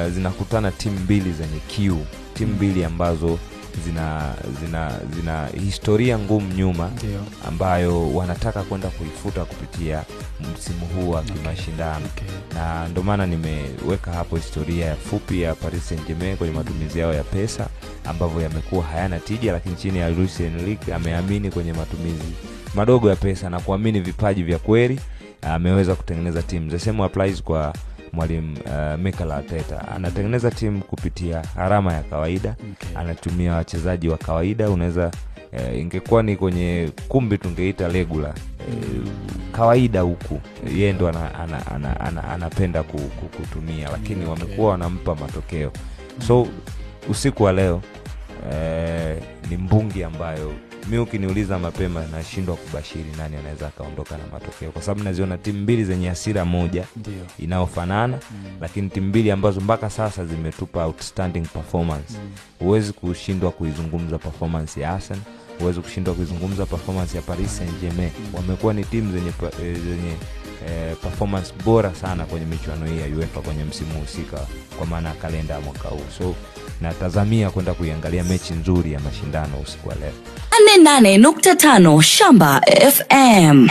Zinakutana timu mbili zenye kiu, timu mbili ambazo zina historia ngumu nyuma ambayo wanataka kwenda kuifuta kupitia msimu huu wa kimashindano. Na ndio maana nimeweka hapo historia ya fupi ya Paris Saint-Germain kwenye matumizi yao ya pesa ambavyo yamekuwa hayana tija, lakini chini ya Luis Enrique ameamini kwenye matumizi madogo ya pesa na kuamini vipaji vya kweli, ameweza kutengeneza timu. The same applies kwa mwalimu Mikel Arteta. Anatengeneza timu kupitia gharama ya kawaida, anatumia wachezaji wa kawaida. Unaweza ingekuwa ni kwenye kumbi tungeita regular, kawaida huku yeye ndo anapenda kutumia, lakini wamekuwa wanampa matokeo. So usiku wa leo ni mbungi ambayo mi ukiniuliza mapema nashindwa kubashiri nani anaweza akaondoka na matokeo, kwa sababu naziona timu mbili zenye hasira moja inayofanana, lakini timu mbili ambazo mpaka sasa zimetupa outstanding performance. Huwezi kushindwa kuizungumza performance ya Arsenal, huwezi kushindwa kuizungumza performance ya Paris Saint-Germain. Wamekuwa ni timu zenye performance bora sana kwenye michuano hii ya UEFA kwenye msimu husika, kwa maana ya kalenda ya mwaka huu. So natazamia kwenda kuiangalia mechi nzuri ya mashindano usiku wa leo. 88.5 Shamba FM.